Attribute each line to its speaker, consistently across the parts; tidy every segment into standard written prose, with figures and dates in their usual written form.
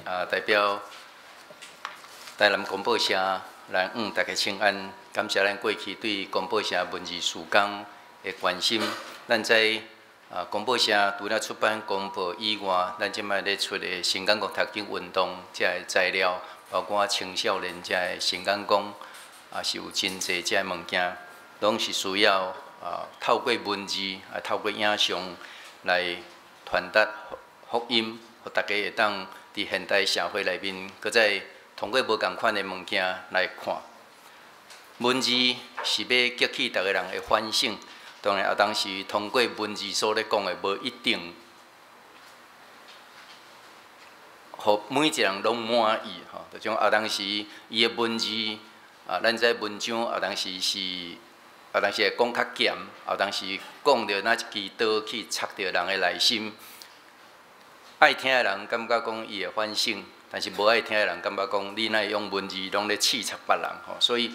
Speaker 1: 啊，代表台南公報社來向大家請安，感謝咱過去對公報社文字事工的關心。咱在公報社除了出版公報以外，咱這擺咧出的新感覺讀經運動這个材料，包括青少年這个新感講，也是有真濟這个物件，攏是需要透過文字啊，透過影像來傳達福音，予大家會當佇現代社會內面，閣再通過無仝款的物件來看。文字是欲激起逐个人的反省，當然啊，當時通過文字所咧講的，無一定，予每一个人攏滿意吼。就像啊，當時伊的文字啊，咱知文章啊，當時是啊，當時會講較鹹，啊，當時講著若一支刀去插著人的內心。愛聽的人感覺講伊會反省，但是無愛聽的人感覺講你哪會用文字攏咧刺插別人吼。所以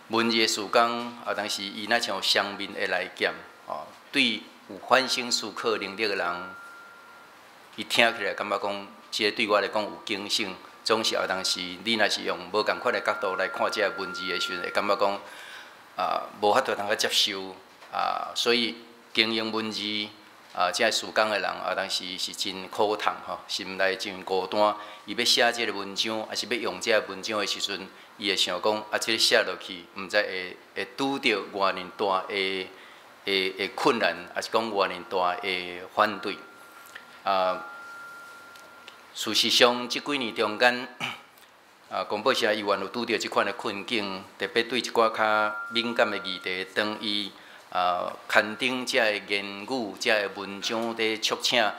Speaker 1: 文字的事工啊，當時伊若像雙面的來劍吼，對有反省思考能力的人，伊聽起來感覺講，這个對我來講有警醒。總是啊，當時你若是用無仝款的角度來看這个文字的時陣，會感覺講啊，無法度通去接受啊，所以經營文字啊，這个事工的人啊，當時是真苦痛吼，心內真孤單。伊欲寫這个文章，抑是欲用這个文章的時陣，伊會想講啊，這个寫落去，毋知會會拄著偌爾大的的的困難，抑是講偌爾大的反對。啊，事實上，這幾年中間，啊，公報社猶原有拄著這款的困境，特別對一寡較敏感的議題，當伊刊登這个言語、這个文章，佇促請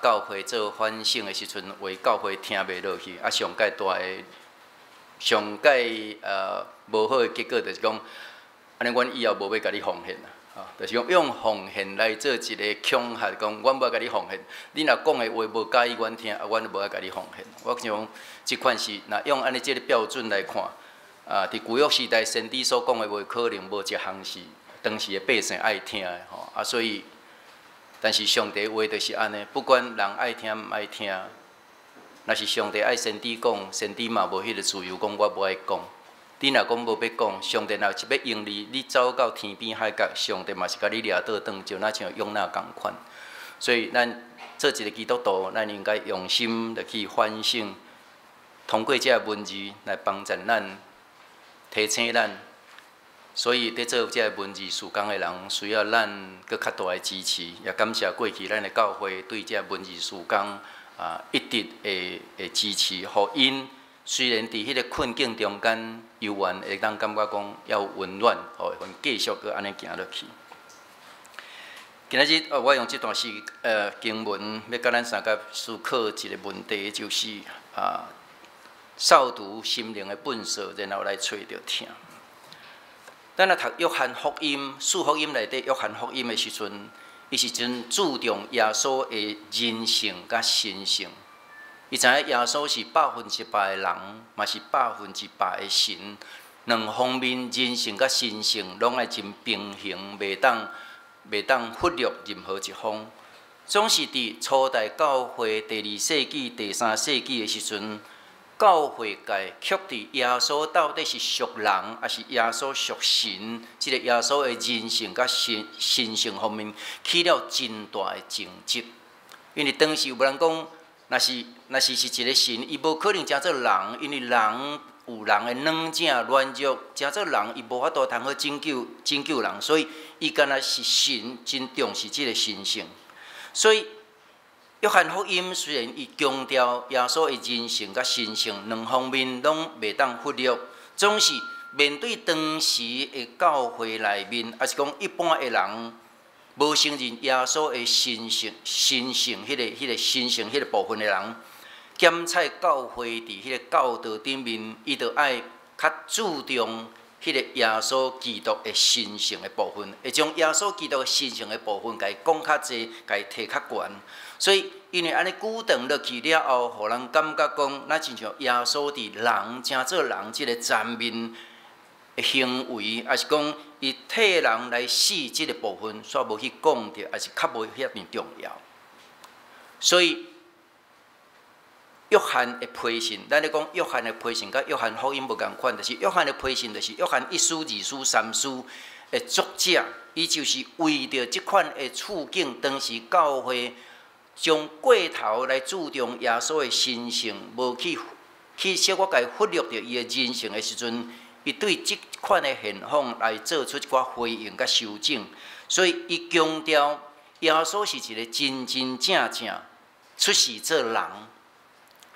Speaker 1: 教會做反省的時陣，話教會聽袂落去。啊，上蓋大的、上蓋無好的結果就是講，按呢，阮以後無欲共你奉獻啦。啊，就是講用奉獻來做一个恐嚇，講阮無愛共你奉獻。你若講的話無佮意阮聽，啊，阮就無愛共你奉獻。我想這款是，若用按呢這个標準來看，啊，佇舊約時代先知所講的話，可能無一項是當時的百姓愛聽的吼。啊，所以，但是上帝話就是按呢，不管人愛聽毋愛聽，若是上帝愛先知講，先知嘛無彼個自由講我無愛講。你若講無欲講，上帝若是欲用你，你走到天邊海角，上帝嘛是共你掠倒轉，就若像約拿仝款。所以咱做一个基督徒，咱應該用心來去反省，通過這个文字來幫助咱，提醒咱。所以，佇做這个文字事工的人，需要咱閣較大的支持。也感謝過去咱的教會對這个文字事工啊，一直的的支持，予𪜶雖然佇彼个困境中間，猶原會當感覺講猶有溫暖，吼，會繼續閣按呢行落去。今仔日，我用這段時經文，欲佮咱相共思考一个問題，就是啊，掃除心靈的糞掃，然後來揣著疼。咱若讀約翰福音、四福音內底約翰福音的時陣，伊是真注重耶穌的人性佮神性。伊知影耶穌是100%的人，嘛是100%的神，兩方面人性佮神性攏愛真平衡，袂當忽略任何一方。總是佇初代教會第二世紀、第三世紀的時陣，教會界卻佇耶穌到底是屬人，抑是耶穌屬神？這个耶穌的人性佮神神性方面起了真大的爭執。因為當時有人講，若是是一个神，伊無可能成做人，因為人有人的軟正軟弱，成做人伊無法度通好拯救拯救人，所以伊敢若是神，真重視這个神性。所以約翰福音雖然伊強調耶穌的人性佮神性兩方面攏袂當忽略，總是面對當時的教會內面，抑是講一般的人無承認耶穌的神性、神性彼个、彼个神性彼个部分的人，檢採教會佇彼个教導頂面，伊就愛較注重彼個耶穌基督的神性的部分，會將耶穌基督的神性的部分，共伊講較濟，共伊提較懸。所以，因為按呢久長落去了後，予人感覺講，若親像耶穌佇人成做人這个層面的行為，抑是講伊替人來死這个部分，煞無去講著，抑是較無遐爾重要。所以，約翰的批信，咱咧講約翰的批信，佮約翰福音無仝款，就是約翰的批信，就是約翰一書、二書、三書的作者，伊就是為著這款的處境，當時教會將過頭來注重耶穌的神性，無去小可共忽略著伊的人性的時陣，伊對這款的現況來做出一寡回應佮修正，所以伊強調耶穌是一個真真正正出世做人。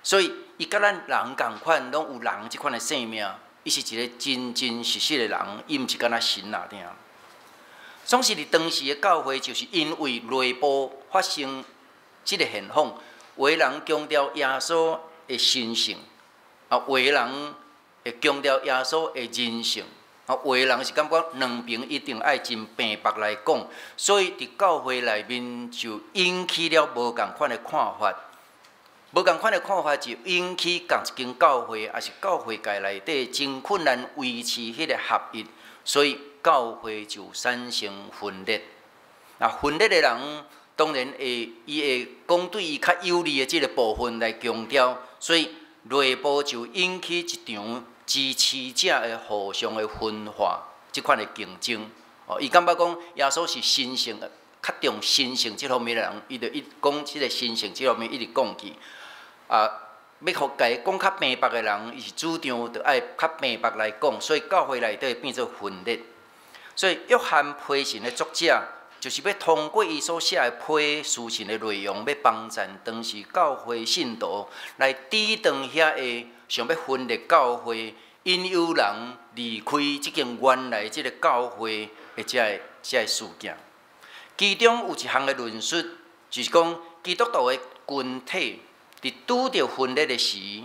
Speaker 1: 所以，伊佮咱人仝款，攏有人這款的生命。伊是一個真真實實的人，伊毋是干焦神爾爾。總是佇當時的教會，就是因為內部發生這個現況，有的人強調耶穌的神性，啊，有的人會強調耶穌的人性，啊，有的人是感覺兩邊一定愛真平白來講，所以佇教會內面就引起了無仝款的看法。無仝款的看法就引起仝一間教會，抑是教會界內底真困難維持彼個合一，所以教會就產生分裂。那分裂的人當然會，伊會講對伊較有利的這個部分來強調，所以內部就引起一場支持者的互相的分化，這款的競爭。哦，伊感覺講耶穌是神性的，較重神性這方面的人，伊就一講這個神性這方面一直講去。啊，欲予共講較平白的人，伊是主張著愛較平白來講，所以教會內底變做分裂。所以約翰批信的作者，就是欲通過伊所寫的批書信的內容，欲幫贊當時教會信徒來抵擋遐个想欲分裂教會、引誘人離開這間原來這个教會的這个事件。其中有一項的論述，就是講基督徒的群體。佇拄著分裂的時，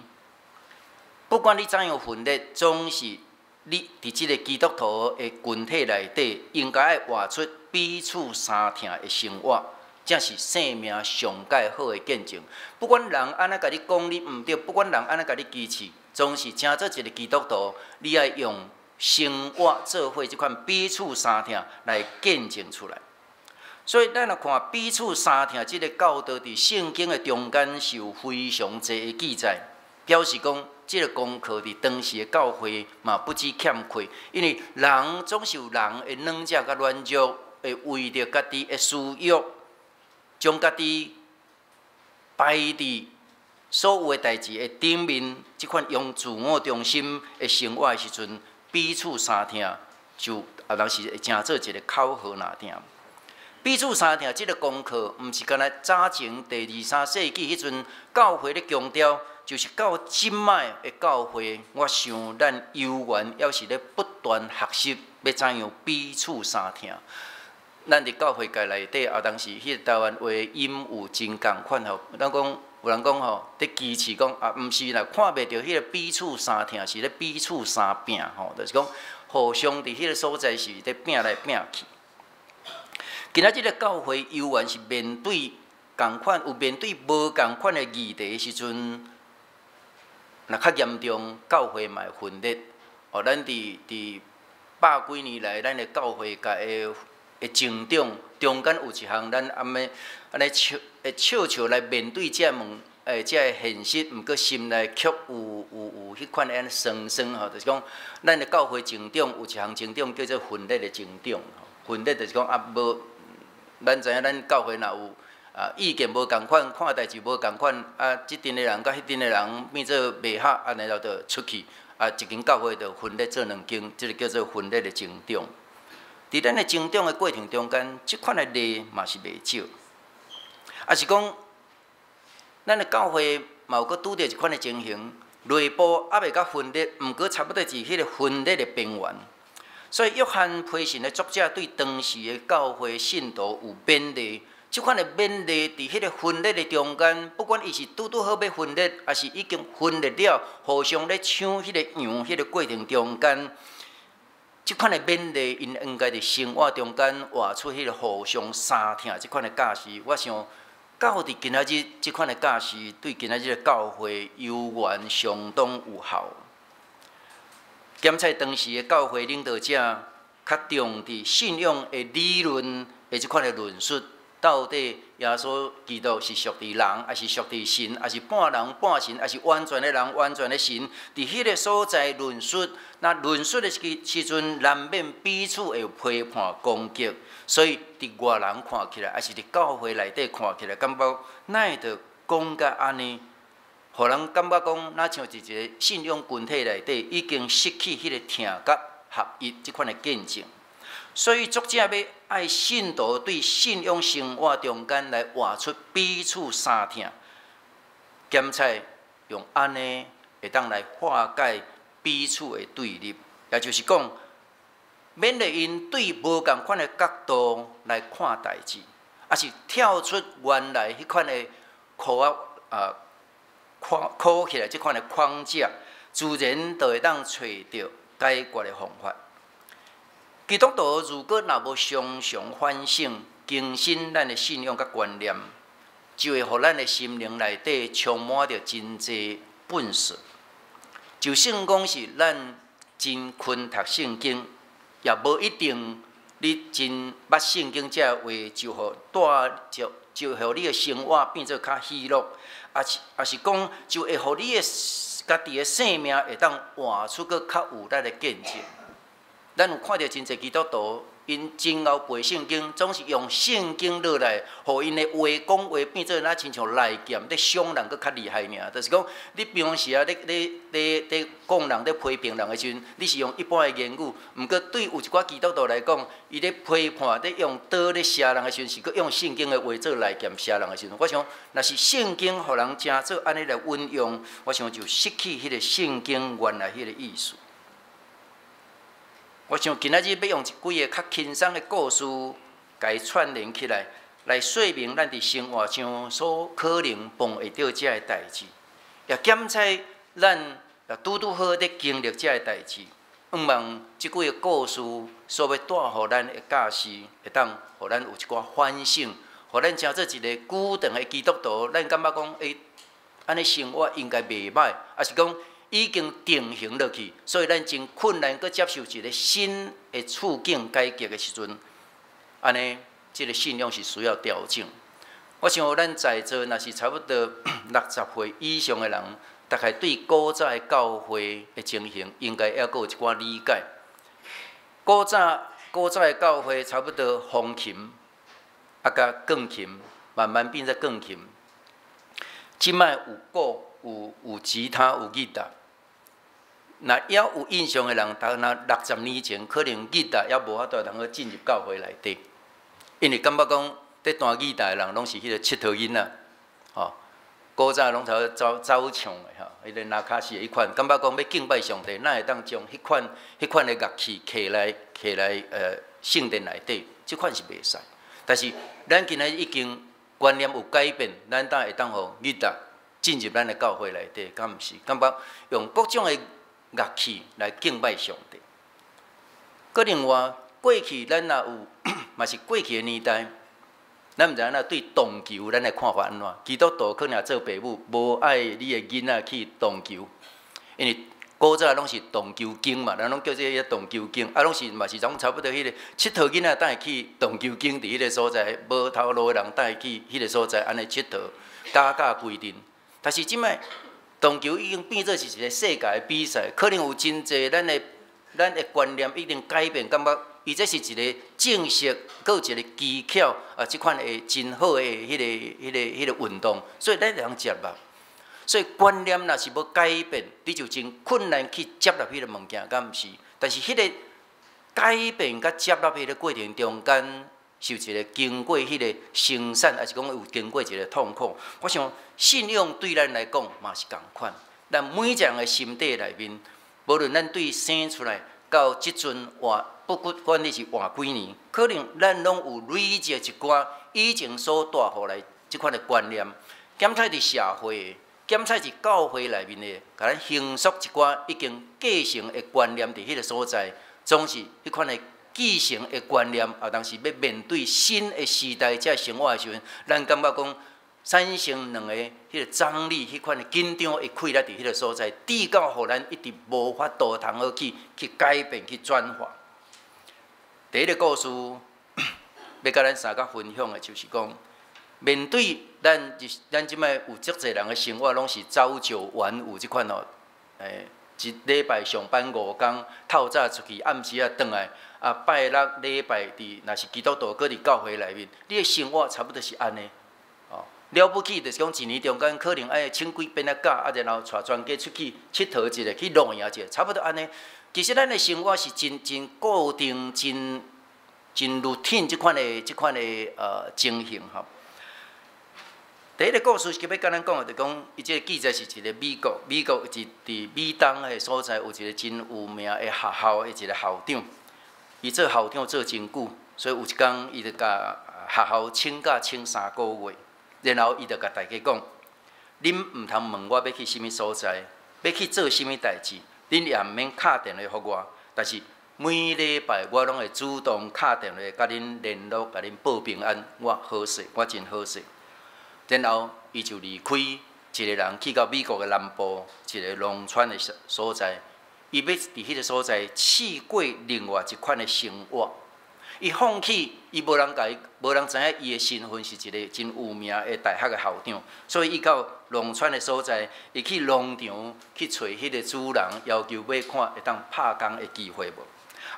Speaker 1: 不管你怎樣分裂，總是你佇這个基督徒的群體內底，應該愛活出彼此相疼的生活，才是生命上蓋好的見證。不管人按怎共你講你毋對，不管人按怎共你支持，總是成做一个基督徒，你愛用生活做伙這款彼此相疼來見證出來。所以，咱若看彼此相疼這个教導，佇聖經的中間是有非常濟的記載，表示講這个功課佇當時的教會嘛不止欠缺，因為人總是有人的軟弱佮軟弱，會為著家己的私欲，將家己擺佇所有的代誌的頂面，這款用自我中心的生活的時陣，彼此相疼就有當時會成做一个口號爾爾。彼此相疼這个功課，毋是干焦早前第二三世紀彼陣教會咧強調，就是到這擺的教會，我想咱猶原猶是咧不斷學習，欲怎樣彼此相疼。咱佇教會界內底，有當時彼个台灣話音有真仝款吼，咱講有人講吼，佇支持講啊，毋是啦，看袂著彼个彼此相疼，是咧彼此相拚吼，就是講互相佇彼个所在是咧拚來拚去。今仔這个教會猶原是面對仝款，有面對無仝款的議題的時陣，若較嚴重，教會嘛會分裂。哦，咱佇百幾年來，咱的教會界的成長中間有一項，咱按呢按呢笑會笑笑來面對這个問這个現實，毋過心內卻有彼款的按呢酸酸吼，就是講咱的教會成長有一項成長叫做分裂的成長。分裂就是講啊，無。咱知影，咱教會若有啊意見無仝款，看代誌無仝款，啊，這陣的人佮彼陣的人變做袂合，按呢就出去，啊，一間教會就分裂做兩間，這个叫做分裂的成長。佇咱的成長的過程中間，這款的例嘛是袂少。抑是講，咱的教會嘛有閣拄著一款的情形，內部猶未到分裂，毋過差不多佇彼个分裂的邊緣。所以，約翰批信的作者對當時的教會信徒有勉勵，這款的勉勵佇彼个分裂的中間，不管伊是拄拄好欲分裂，抑是已經分裂了，互相咧搶彼个羊彼个過程中間，這款的勉勵，𪜶應該佇生活中間活出彼个互相相疼這款的教示。我想，到佇今仔日，這款的教示對今仔日的教會猶原相當有效。檢採當時的教會領導者，較重佇信仰的理論的這款的論述，到底耶穌基督是屬佇人，抑是屬佇神，抑是半人半神，抑是完全的人，完全的神？佇彼个所在論述，若論述的時陣，難免彼此會有批判攻擊，所以佇外人看起來，抑是佇教會內底看起來，感覺哪會著講甲按呢？予人感覺講，若像一個信仰群體內底已經失去彼個疼佮合一這款的見證。所以作者欲愛信徒對信仰生活中間來活出彼此相疼，檢採用按呢會當來化解彼此的對立，也就是講，勉勵𪜶對無仝款的角度來看代誌，抑是跳出原來彼款的箍仔啊框箍起來這款的框架，自然就會當揣著解決的方法。基督徒如果若無常常反省、更新咱的信仰佮觀念，就會予咱的心靈內底充滿著真濟糞埽。就算講是咱真勤讀聖經，也無一定你真捌聖經這話就予帶就予你的生活變做較喜樂，抑是講就會予你的家己的生命會當活出閣較有力的見證。咱有看著真濟基督徒，𪜶真𠢕背聖經，總是用聖經落來，予𪜶的話講話變做若親像利劍，咧傷人閣較厲害爾。就是講，你平常時啊，咧咧咧咧講人、咧批評人的時陣，你是用一般的言語，毋過對有一寡基督徒來講，伊咧批判、咧用刀咧射人的時陣，是閣用聖經的話做利劍射人的時陣。我想，若是聖經予人誠做按呢來運用，我想就失去彼個聖經原來彼個意思。我想今仔日欲用一幾个較輕鬆的故事，共伊串連起來，來說明咱佇生活上所可能碰會著這个代誌，也檢採咱也拄拄好咧經歷這个代誌。向望這幾个故事所欲帶予咱的教示，會當予咱有一寡反省，予咱成做一个久長的基督徒，咱感覺講，欸，按呢生活應該袂䆀，抑是講已經定型落去，所以咱真困難閣接受一个新的處境改革的時陣，按呢，這个信仰是需要調整。我想咱在座若是差不多60歲以上的人，大概對古早的教會的情形，應該猶閣有一寡理解。古早的教會差不多風琴，啊，佮鋼琴，慢慢變做鋼琴。這擺有鼓，有吉他，有吉他。若猶有印象的人，逐若60年前，可能吉他猶無法度通去進入教會內底，因為感覺講，佇彈吉他的人攏是彼个𨑨迌囡仔，吼，古早攏差走走唱的吼，彼个那卡西的彼款，感覺講欲敬拜上帝，哪會當將彼款的樂器提來聖殿內底？這款是袂使。但是咱今仔已經觀念有改變，咱當會當予吉他進入咱的教會內底，敢毋是？感覺用各種的樂器來敬拜上帝。閣另外，過去咱若有，嘛是過去的年代，咱毋知影對撞球咱的看法按怎？基督徒可能做爸母，無愛你的囡仔去撞球，因為古早攏是撞球間嘛，咱攏叫這个撞球間，啊，攏是嘛是總差不多彼个𨑨迌囡仔帶去撞球間，佇彼个所在，無頭路的人帶去彼个所在，按呢𨑨迌，加加規定。但是這擺撞球已經變做是一个世界的比賽，可能有真濟咱的觀念已經改變，感覺伊這是一个正式，閣有一個技巧啊，這款的真好的彼个運動，所以咱會當接納。所以觀念若是欲改變，你就真困難去接納彼个物件，敢毋是？但是彼个改變佮接納彼个過程中間，受一个經過彼个生產，抑是講有經過一个痛苦。我想信仰對咱來講嘛是仝款。咱每一個人的心底內面，無論咱對生出來到這陣活，不管你是活幾年，可能咱攏有累積一寡以前所帶予來這款的觀念，檢採佇社會，檢採佇教會內面的，共咱形塑一寡已經繼承的觀念佇彼个所在，總是彼款的繼承的觀念，啊，當時欲面對新的時代這生活的時陣，咱感覺講產生兩个彼个張力，彼款的緊張的氣力佇彼个所在，直到予咱一直無法度通好去改變、去轉化。第一个故事，欲共咱三角分享的，就是講，面對咱咱這擺有足濟人的生活，攏是朝九晚五這款哦，一禮拜上班5工，透早出去，暗時仔轉來，啊拜六禮拜佇若是基督徒，閣佇教會內面，你的生活差不多是按呢。哦，了不起就是講一年中間可能愛請幾遍仔假，啊然後帶全家出去𨑨迌一下，去露營一下，差不多按呢。其實咱的生活是真真固定、真真 routine 這款的情形吼。第一个故事是欲共咱講的，就講伊這个記載是一个美國，美國一佇美東的所在有一个真有名的學校的一个校長，伊做校長做真久，所以有一工伊就共學校請假請3個月，然後伊就共大家講：恁毋通問我欲去啥物所在，欲去做啥物代誌，恁也毋免敲電話予我，但是每禮拜我攏會主動敲電話共恁聯絡，共恁報平安，我好勢，我真好勢。然後，伊就離開一个人去到美國的南部一个農村的所在，伊欲佇彼个所在試過另外一款的生活。伊放棄，伊無人共伊，無人知影伊的身份是一个真有名的大學的校長，所以伊到農村的所在，伊去農場去揣彼个主人，要求欲看會當拍工的機會無？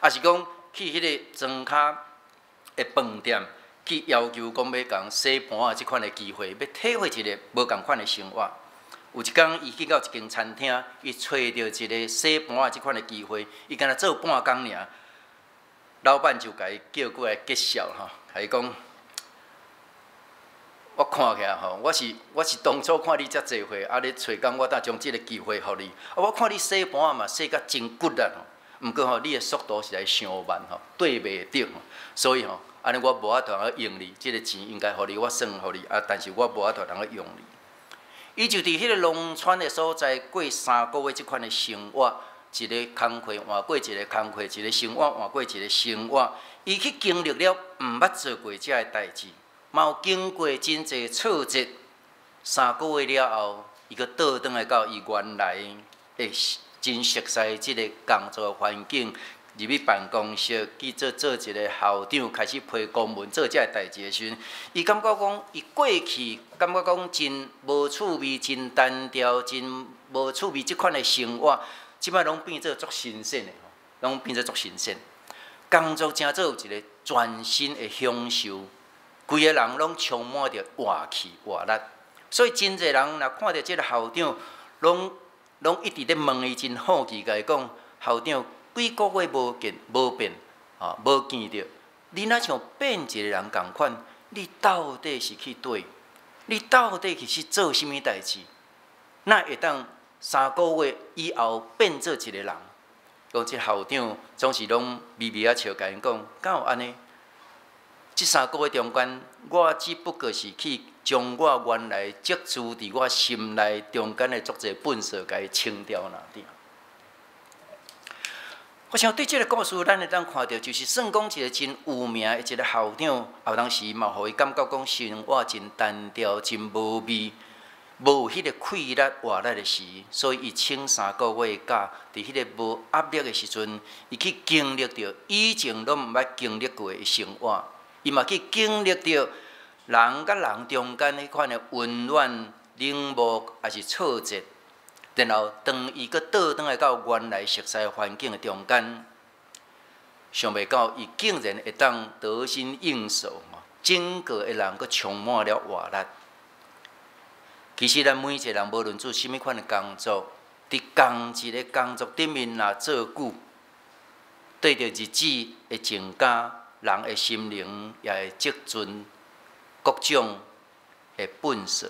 Speaker 1: 抑是講去彼个莊跤的飯店，去要求講欲共洗盤仔這款的機會，欲體會一个無仝款的生活。有一工，伊去到一間餐廳，伊揣著一个洗盤仔這款的機會，伊敢若做半工爾，老闆就共伊叫過來結笑吼，共伊講：我看起來吼，我是當初看你遮濟歲，啊咧揣工，我才將這个機會予你。啊，我看你洗盤仔嘛洗甲真骨力吼，毋過吼，你的速度實在傷慢吼，綴袂著，所以吼，按呢我無法度通用你，這个錢應該予你，我算予你啊，但是我無法度通用你。伊就佇彼个農村的所在過3個月這款的生活，一个工課換過一个工課，一个生活換過一个生活。伊去經歷了毋捌做過這个代誌，嘛有經過真濟挫折。三個月了後，伊閣倒轉來到伊原來的真熟悉這个工作環境，入去辦公室去做做一个校長，開始批公文做這个代誌的時陣，伊感覺講，伊過去感覺講真無趣味、真單調、真無趣味這款的生活，這擺攏變做足新鮮的吼，攏變做足新鮮。工作成做有一个全新的享受，規个人攏充滿著活氣活力，所以真濟人若看著這个校長，攏一直咧問伊，真好奇，共伊講，校長幾個月無見無變，吼無見著，你若像變一个人仝款，你到底是去佗？你到底是去做啥物代誌？哪會當3個月以後變做一个人？講這校長總是攏微微仔笑，共𪜶講，敢有按呢？這三個月中間，我只不過是去將我原來積聚佇我心內中間的足濟糞埽，共伊清掉爾爾。我想對這个故事，咱會當看著，就是算講一个真有名的一个校長，有當時嘛，予伊感覺講生活真單調、真無味，無彼个氣力活力的時，所以伊請三個月假，佇彼个無壓力的時陣，伊去經歷著以前攏毋捌經歷過的生活，伊嘛去經歷著人佮人中間彼款的溫暖、冷漠，抑是挫折。然後，當伊閣倒轉來到原來熟悉環境的中間，想袂到伊竟然會當得心應手，整個的人閣充滿了活力。其實，咱每一個人無論做啥物款的工作，佇仝一个工作頂面若做久，對著日子的增加，人的心靈也會積存各種的糞埽。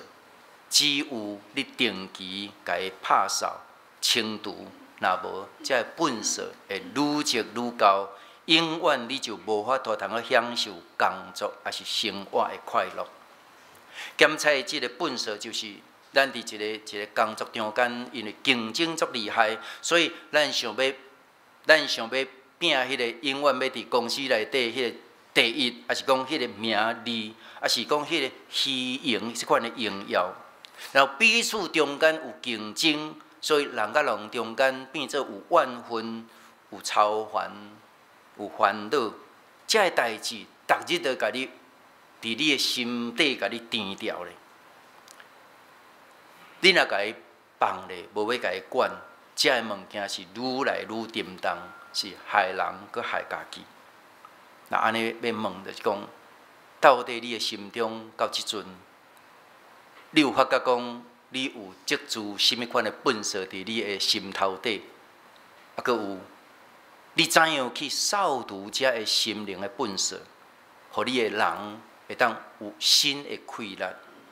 Speaker 1: 只有你定期共伊拍掃清除，若無，這个糞埽會愈積愈厚，永遠你就無法度通去享受工作抑是生活的快樂。檢採這个糞埽，就是咱佇一个一个工作中間，因為競爭足厲害，所以咱想欲拼彼个永遠欲佇公司內底彼个第一，抑是講彼个名利，抑是講彼个虛榮這款的榮耀。然後彼此中間有競爭，所以人佮人中間變做有怨恨、有愁煩、有煩惱，這个代誌，逐逐日都共你佇你的心底共你挃牢咧。你若共伊放咧，無欲共伊管，遮的物件是愈來愈沉重，是害人閣害家己。若按呢欲問，就是講，到底你的心中到這陣，你有發覺講，你有積聚啥物款的糞埽佇你的心頭底？啊，閣有，你怎樣去掃除遮的心靈的糞埽，予你的人會當有新的氣力？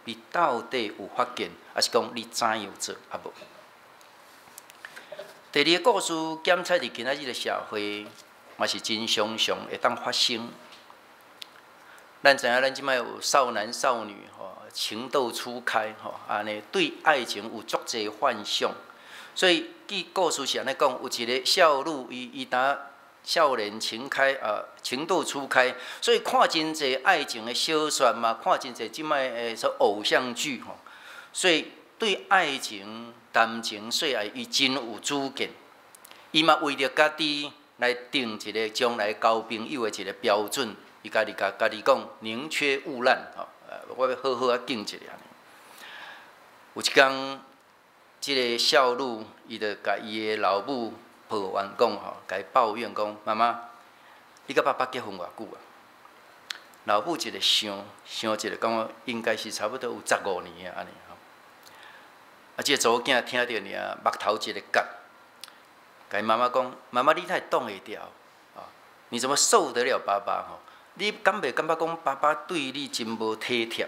Speaker 1: 你到底有發現，抑是講你怎樣做啊無？第二个故事，檢測佇今仔日的社會，嘛是真常常會當發生。咱知影，咱這擺有少男少女吼，情竇初開吼，按呢對愛情有足濟幻想。所以據故事是按呢講，有一个少女，伊伊當少年情開啊，情竇初開，所以看真濟愛情的小說嘛，看真濟這擺的說偶像劇吼，所以對愛情談情說愛，伊真有主見。伊嘛為著家己來定一个將來交朋友的一个標準。伊家己共家己講，寧缺毋濫，吼，我欲好好仔揀一个。有一工，這个少女伊就共伊的老母抱怨講，吼，共伊抱怨講：媽媽，你佮爸爸結婚偌久啊？老母一个想想一下，感覺應該是差不多有15年啊，按呢吼。啊，這个查某囝聽著爾，目頭一个結，共伊媽媽講：媽媽，你哪會擋會牢？啊，你怎麼受得了爸爸？吼？你敢袂感覺講爸爸對你真無體貼？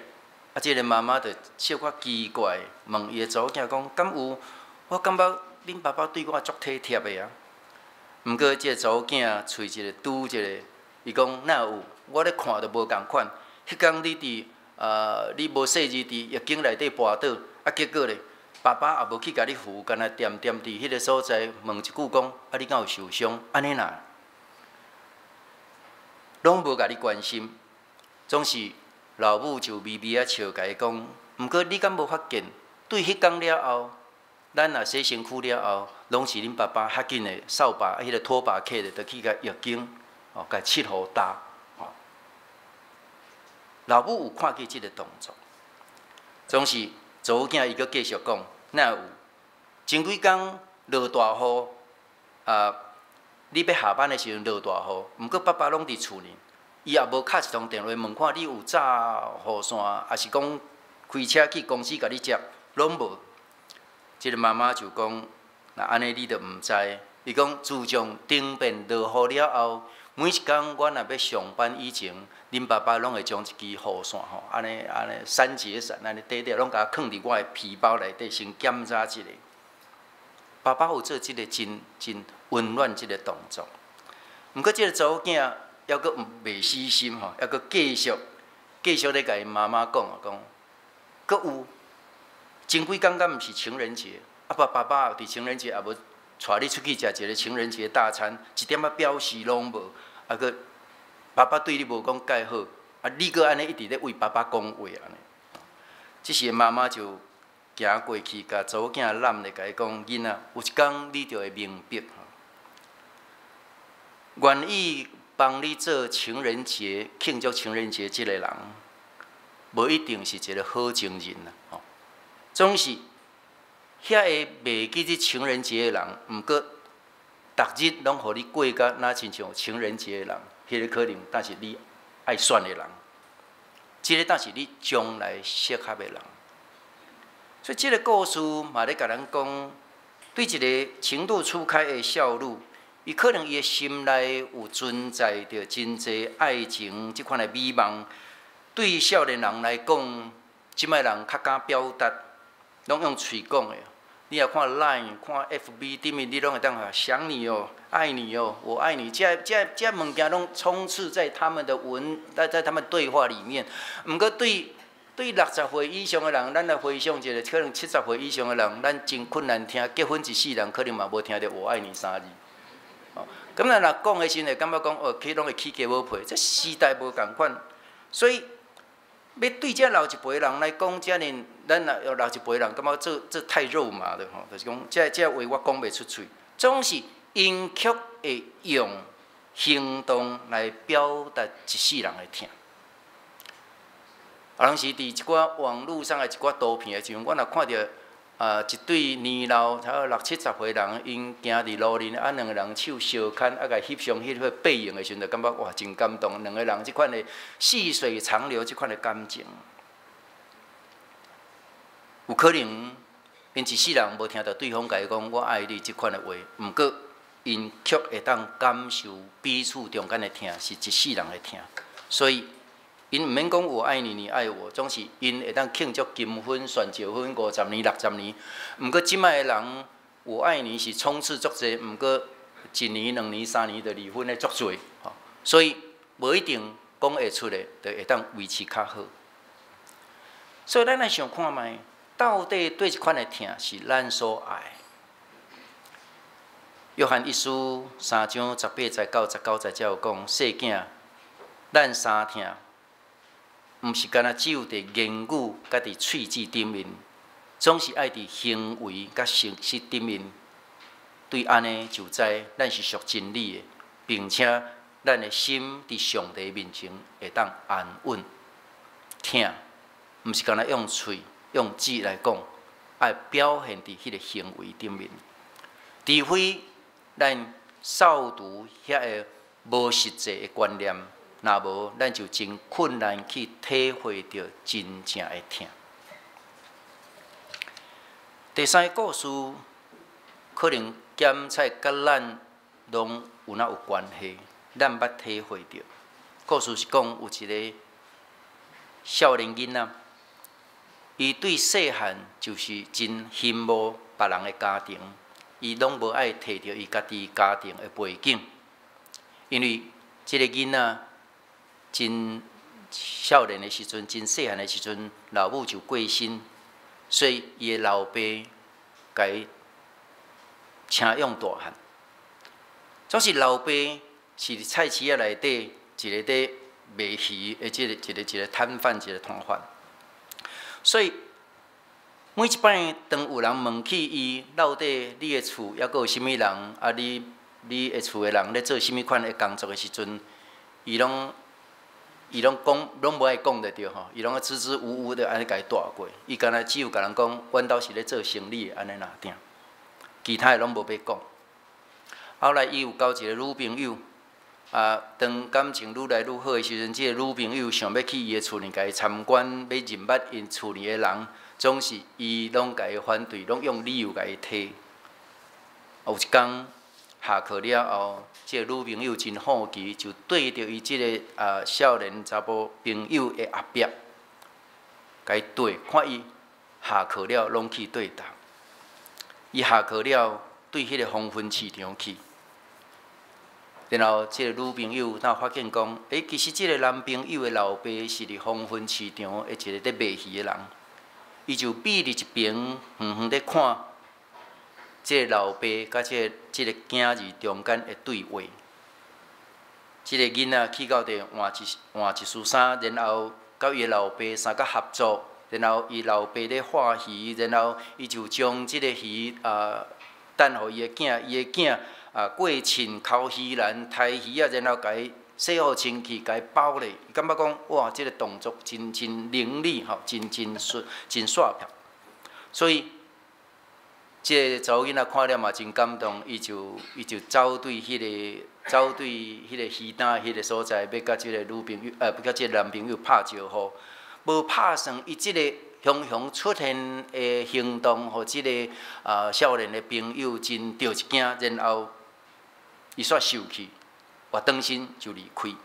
Speaker 1: 啊，這个媽媽就小可奇怪，問伊的查某囝講：敢有？我感覺恁爸爸對我足體貼的啊。毋過這个查某囝喙一个拄一个，伊講哪有？我咧看都無仝款。彼工你佇你無細膩佇浴間內底跋倒，啊，結果咧，爸爸也無去共你扶，干焦恬恬佇彼个所在問一句講：啊，你敢有受傷？按呢啦。攏無共你關心，總是老母就微微仔笑，共伊講。毋過你敢無發現，對彼工了後，咱若洗身軀了後，攏是恁爸爸較緊的掃把，彼个拖把揢著，就去共浴間，哦，共拭予焦。吼，老母有看見這个動作，總是查某囝伊閣繼續講，哪有？前幾工落大雨，啊！你欲下班的時陣落大雨，毋過爸爸攏佇厝呢，伊也無敲一通電話問看你有紮雨傘，抑是講開車去公司共你接，攏無。這个媽媽就講：若按呢你就毋知。伊講自從頂遍落雨了後，每一工我若欲上班以前，恁爸爸攏會將一支雨傘吼，按呢按呢三節傘按呢短短，攏共我囥佇我的皮包內底，先檢查一下。爸爸有做這个真真溫暖這个動作，毋過這个查某囝猶閣毋袂死心吼，猶閣繼續繼續咧共伊媽媽講啊講，閣有前幾工敢毋是情人節，啊爸爸爸佇情人節也無帶你出去食一个情人節大餐，一點仔表示攏無，啊閣爸爸對你無講蓋好，啊你閣按呢一直咧為爸爸講話按呢，這時媽媽就行過去，共查某囝攬咧，共伊講：囡仔，有一工你就會明白，願意幫你做情人節慶祝情人節這个人，無一定是一个好情人啦。吼，總是遐个袂記得情人節的人，毋過逐日攏予你過甲若親像情人節的人，彼个可能才是你愛選的人，這个才是你將來適合的人。所以，這个故事嘛咧共咱講，對一个情竇初開的少女，伊可能伊的心內有存在著真濟愛情這款的美夢。對少年人來講，這擺人較敢表達，攏用喙講的。你若看 Line、看 FB 頂面，你攏會當想你哦，愛你哦，我愛你，這這這物件攏充斥在他們的文，在他們對話裡面。毋過對60歲以上的人，咱來回想一下，可能70歲以上的人，咱真困難聽。結婚一世人，可能嘛無聽著我愛你三字。哦，咁咱若講的時陣，會感覺講哦，彼攏會起雞母皮，這時代無仝款，所以欲對這老一輩人來講，遮爾咱若老一輩人感覺這這太肉麻了吼，就是講這這話我講袂出喙，總是𪜶卻會用行動來表達一世人的疼。有當時佇一寡網路上的一寡圖片的時陣，我若看著一對年老差不多六七十歲人，𪜶行佇路面，兩个人手相牽，共翕相彼個背影的時陣，就感覺哇，真感動。兩个人這款的細水長流，這款的感情，有可能𪜶一世人無聽著對方共伊講我愛你這款的話，毋過𪜶卻會當感受彼此中間的疼是一世人的疼，所以𪜶毋免講我愛你，你愛我，總是𪜶會當慶祝金婚、旋石婚50年、60年。毋過這擺的人，我愛你是充斥足濟，毋過一年、2年、3年就離婚的足濟，吼。所以無一定講會出的，就會當維持較好。所以咱來想看覓，到底佗一款的疼是咱所愛？約翰一書三章十八節到十九節才有講，細囝，咱相疼，毋是干焦只有佇言語佮佇喙舌頂面，總是愛佇行為佮誠實頂面。對按呢就知咱是屬真理的，並且咱的心佇上帝面前會當安穩。疼，毋是干焦用喙用舌來講，愛表現佇彼个行為頂面。除非咱掃除遐个無實際的觀念，若無，咱就真困難去體會著真正的疼。第三个故事可能鹹菜佮咱攏有哪有關係，咱捌體會著。故事是講有一个少年囡仔，伊對細漢就是真羨慕別人的家庭，伊攏無愛提著伊家己家庭的背景，因為這个囡仔真少年的時陣，真細漢的時陣，老母就過身，所以伊的老爸共伊請養大漢。總是老爸是佇菜市仔內底一个佇賣魚的這个一个一个攤販，一个攤販。所以每一擺當有人問起伊到底你的厝猶閣有啥物人，你的厝的人咧做啥物款的工作的時陣，伊攏講攏無愛講就對吼，伊攏支支吾吾的按呢共伊帶過。伊干焦只有共人講，阮兜是咧做生理的按呢爾定，其他的攏無欲講。後來伊有交一个女朋友，當感情愈來愈好的時陣，這个女朋友想欲去伊的厝裡共伊參觀，欲認捌𪜶厝裡的人，總是伊攏共伊反對，攏用理由共伊推。有一工下課了後，這个女朋友真好奇，就對著伊這个少年查埔朋友的後壁，共伊對，看伊下課了攏去佗佗。伊下課了，對彼个黃昏市場去。然後，這个女朋友若發現講，其實這个男朋友的老爸是佇黃昏市場的一个佇賣魚的人，伊就覕佇一邊，遠遠咧看這个老爸佮這个囝兒中間的對話。這个囡仔去到佇換一束衫，然後佮伊的老爸相佮合作，然後伊老爸咧畫魚，然後伊就將這个魚等予伊的囝，伊的囝過秤、剾魚籃、刣魚仔，然後共伊洗好清氣，共伊包咧。伊感覺講哇，這个動作真真伶俐吼，真真順，真煞漂。所以，這个查某囡仔看了嘛真感動，伊就走對彼个魚擔彼个所在，欲佮這个女朋友，欲佮這个男朋友拍招呼。無拍算，伊這个雄雄出現的行動，予這个少年的朋友真著一驚，然後伊煞受氣，活轉身就離開。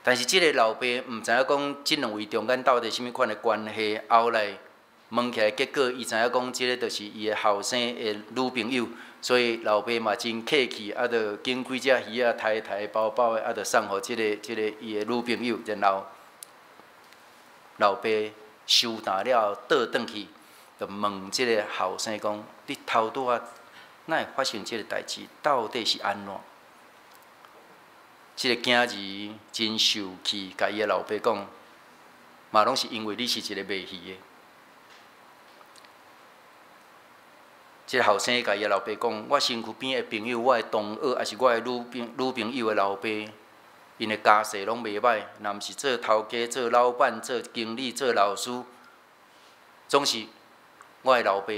Speaker 1: 但是這个老爸毋知影講這兩位中間到底啥物款的關係，後來問起來，結果伊知影講這个就是伊的後生的女朋友，所以老爸嘛真客氣，就揀幾隻魚仔，刣刣包包的，就送予這个伊的女朋友，然後老爸收擔了後，倒轉去，就問這个後生講：你頭拄仔哪會發生這个代誌？到底是按怎？這个囝兒真受氣，共伊的老爸講：嘛攏是因為你是一个賣魚的。這个後生共伊老爸講：我身軀邊的朋友，我的同學，抑是我的女朋友的老爸，𪜶的家世攏袂䆀，若毋是做頭家、做老闆、做經理、做老師，總是我的老爸。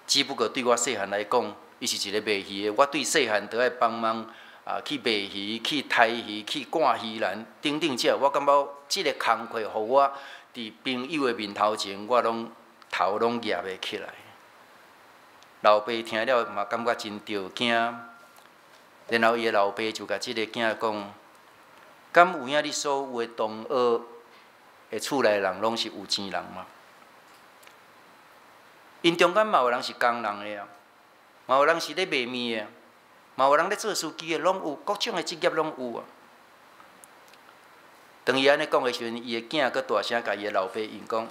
Speaker 1: 只不過對我細漢來講，伊是一個賣魚的。我對細漢都愛幫忙啊，去賣魚、去刣魚、去掛魚籃等等這，我感覺這个工課，予我佇朋友的面頭前，我攏頭攏攑袂起來。老爸聽了嘛，感覺真著驚。然後伊的老爸就共這个囝講：敢有影你所有的同學的厝內人攏是有錢人嗎？𪜶中間嘛有人是工人的啊，嘛有人是咧賣麵的，嘛有人咧做司機的，攏有各種的職業攏有啊。當伊按呢講的時陣，伊的囝閣大聲共伊的老爸應講。